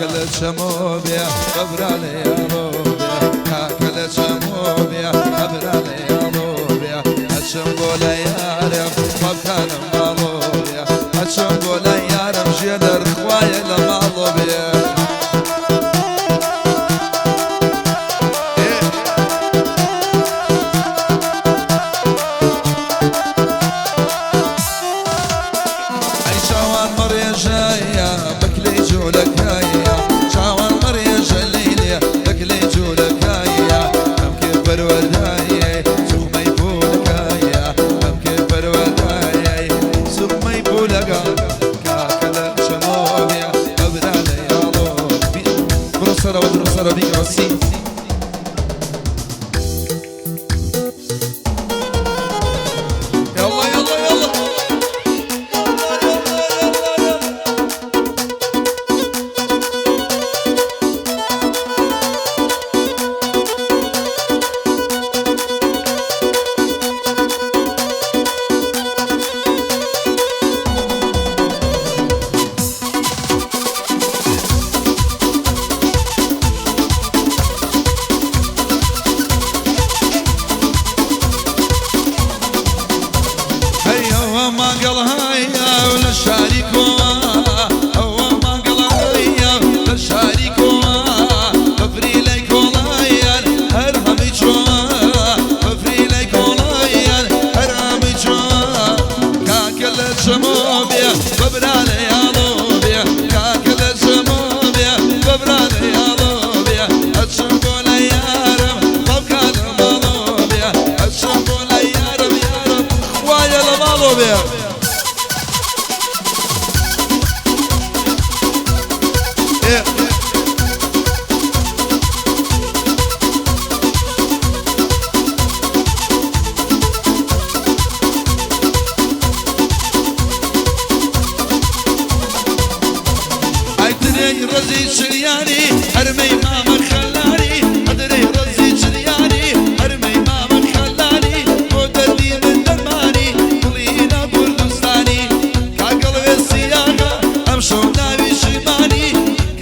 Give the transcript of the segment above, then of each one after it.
کاکە لە چەمۆ بێ بەبرا لە یاڵۆ بێ، کاکە لە چەمۆ بێ بەبرا لە یاڵۆ بێ، ئەچم بۆ لە یارم خەڵکانم ماڵۆ بێ، ئەچم بۆ لە یارم ژێ دەرخوایە لە ماڵۆ بێ. ئەی چاوان مەڕێژەیە بەکلەی جۆلەکایە، چاوان مەڕێژە لەیلێ بەکلەی جۆلەکایە، ئەمکێ پەروەردایە سوخمەی پولەکایە، ئەمکێ پەروەردایە سوخمەی پولەکە. کاکە لە چەمۆ بێ بەبرا لە یاڵۆ بڕۆ سەرەوە، بڕۆ سەرەوە بیکەوە سی. يلا يلا يلا يلا يلا يلا. هيا وما قال هيا ولا شاركوا، هو ما قال هيا ولا شاركوا، بفري لك ولايا هرهم جوا، بفري لك ولايا هرهم جوا، كاكل الشموبيا ببرالي يا لوبيا، كاكل الشموبيا ببرالي يا لوبيا، الشمبو يارم طب مالوبيا، الشمبو يارم يارم ويا لمالوبيا. ئەدرێ ڕزی چریانی هەرمەی مامە خەلانی، ئەدرێ ڕزی چریانی هەرمەی مامە خەلانی، بۆ دەردی من دەرمانی دڵی کوردستانی، کاکەڵ وێسیاغە ئەمشەو ناوی شیمانی،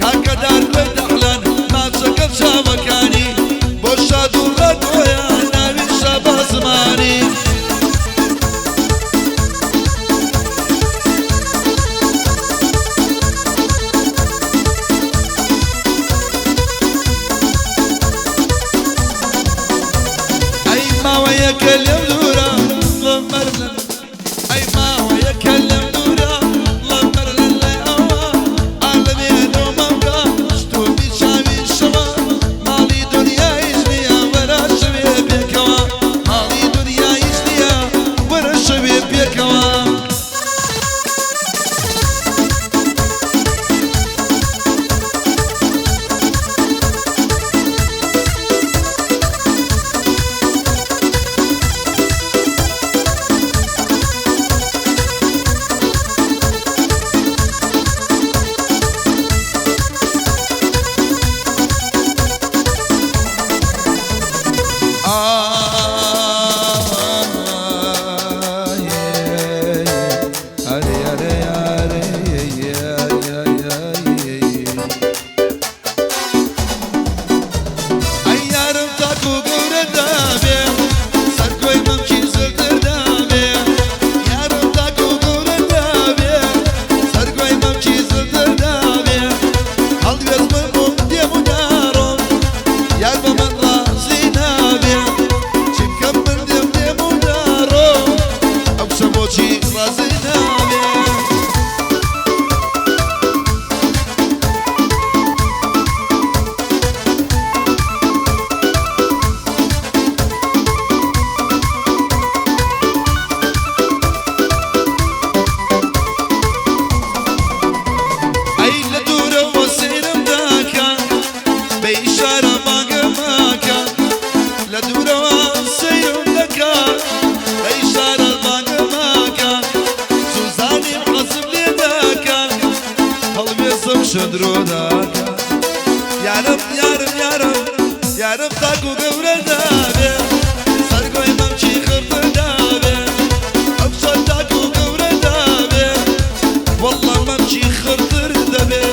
کاکە دار بە دەحلەن ماچەکە چاوەکانی، بۆ شاد و ڕەگۆیە ناوی شەبازمانی. ئەی ماوەیەکە لەم دوورە لەمەر، ئەی ماوەیەکە لەم دوورە لەمەر لە ئەوە عالەمێ مەوگە شتوبی چاوی شەوە، ماڵی دنیایش نییە وەرە شەوێ پێکەوە، ماڵی دنیایش نییە وەرە شەوێ پێکەوە. ئەی یارم تاکو گەورە دابێ سەرکۆی مەمکی زلتر دابێ، یارم تاکو گەورە دابێ سەرکۆی مەمکی زلتر دابێ، هەڵوێز من بۆم دێم و داڕۆم یار بە من ڕازی نابێ، چی بکەم من دێم دێم و داڕۆم ئەو کچە بۆچی ڕازی نابێ. ئەی لە دوورەوە سەیرم داکە بە ئیشارە ماگەماکە، لە دوورەوە سەیرم دەکا بە ئیشارە ماگەماکە، سوزانیم حەزم لێ دەکا هەڵوێزم شەدرۆ داکە، یارم یارم یارم یارم تاکو گەورە دابێ سەرگۆی مەمکی خڕتر دابێ، ئەو کچە تاکو گەورە دابێ والله مەمکی خڕتر دەبێ.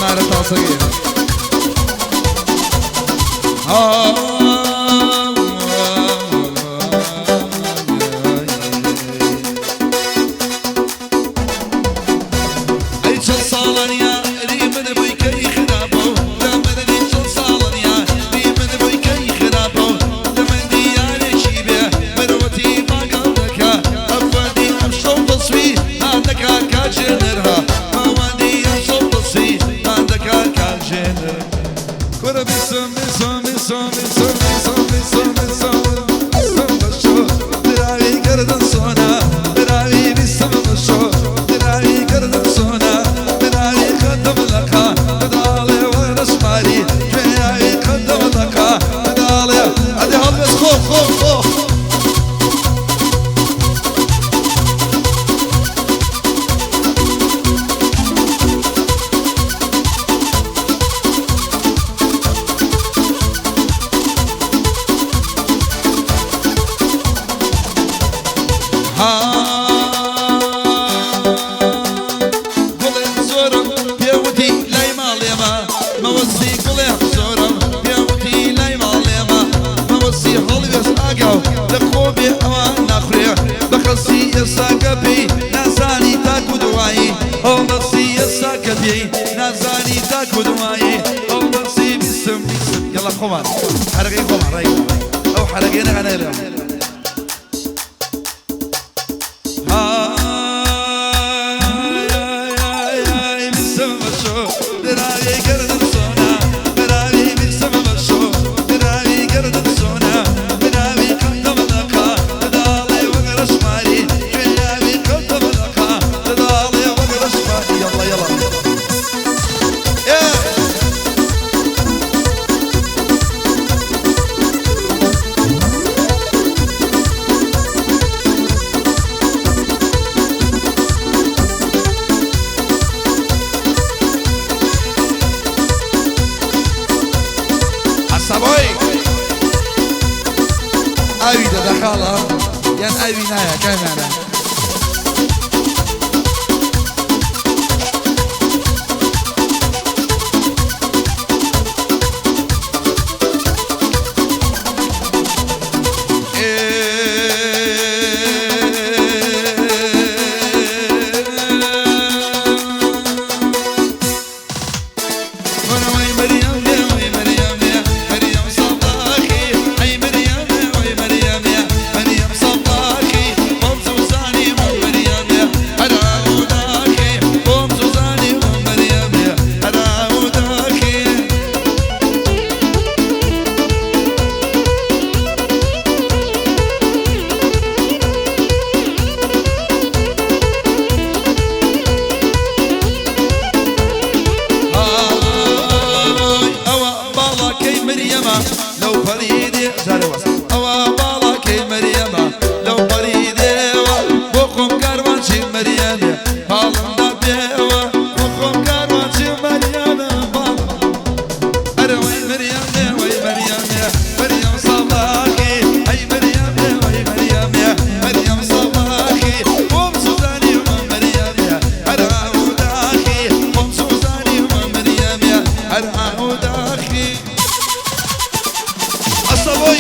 مارە تاسەگەی. ئەی چەند ساڵان یاری من بووی کەی خراپە و تەمەنی چەند ساڵان یاری من بووی کەی خراپە و تەمەنی یارێکی بێ مروەتی ماگەڵ دەکا ئەفەندی ئەم شەو تەسوی هاندەکا کاژێنەرها ماوەندی ئەم شەو تەسوی هاندەکا کاژێنەر کورە بیسم بیسم بیسم بیسم بیسم بیسم بیسم بیسم بەشۆ دراوی گەردن سۆنا دراوی بیسم بەشۆ دراوی گەردن سۆنا دراوی قەدەم لەقا بداڵێ وەرەشماری کوێیاوی قەدەم لەقا بداڵێ ئەدێ هەڵبێز خۆ خۆ خۆ. گوڵێ زۆرم پێوتی لای ماڵێمە مەوەسی گوڵێ زۆرم پێوتی لای ماڵێمە مەوەسی هەڵوێست ئاگاو لە خۆ بێ ئەوە ناخورێ بەخەسی ئێساکە پێی نازانی تاکو دوایی هەڵدەسی ئێساکە پێی نازانی تاکو دوایی هەڵدەسی بیسم بیسم یەڵا خۆمان حەرەکەی خۆمان ڕای ئەو حەرەکەی نەغانەیە. يلا يلا عەسەبۆی ئاوی دەدەخاڵە یان ئاوی نایە کامیانە؟ لو فريدي أوا باڵاکەی مەریەمە لەو پەریدێوە بۆ خۆم کاروانچی مەریەمێ باڵمدا پێوە بۆ خۆم کاروانچی مەریەمە باڵ ئەرە وەی مەریەمێ وەی مەریەمێ مەریەم ساڵاخی ئەی مەریەمێ وەی مەریەمێ مەریەم ساڵاخی بۆم سوزانی مەریەمێ هەر ئاوداخی بۆم سوزانی مەریەمێ هەر ئاوداخی. عصبي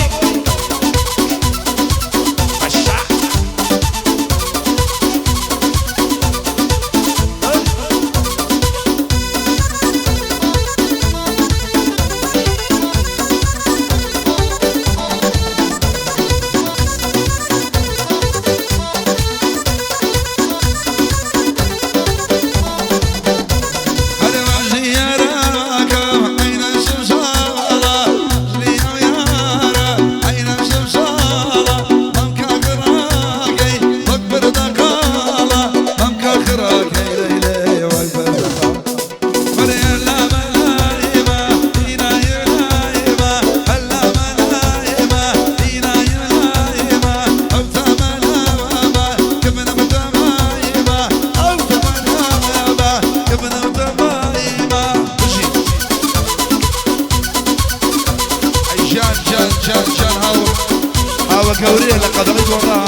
گەورەیە لە قەدەڵی گۆڕا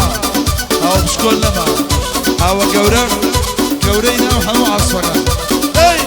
ئاوە بشکۆل نەما ئاوە گەورە گەورەی ناو هەموو عەسفەکان. ئەی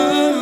ئا.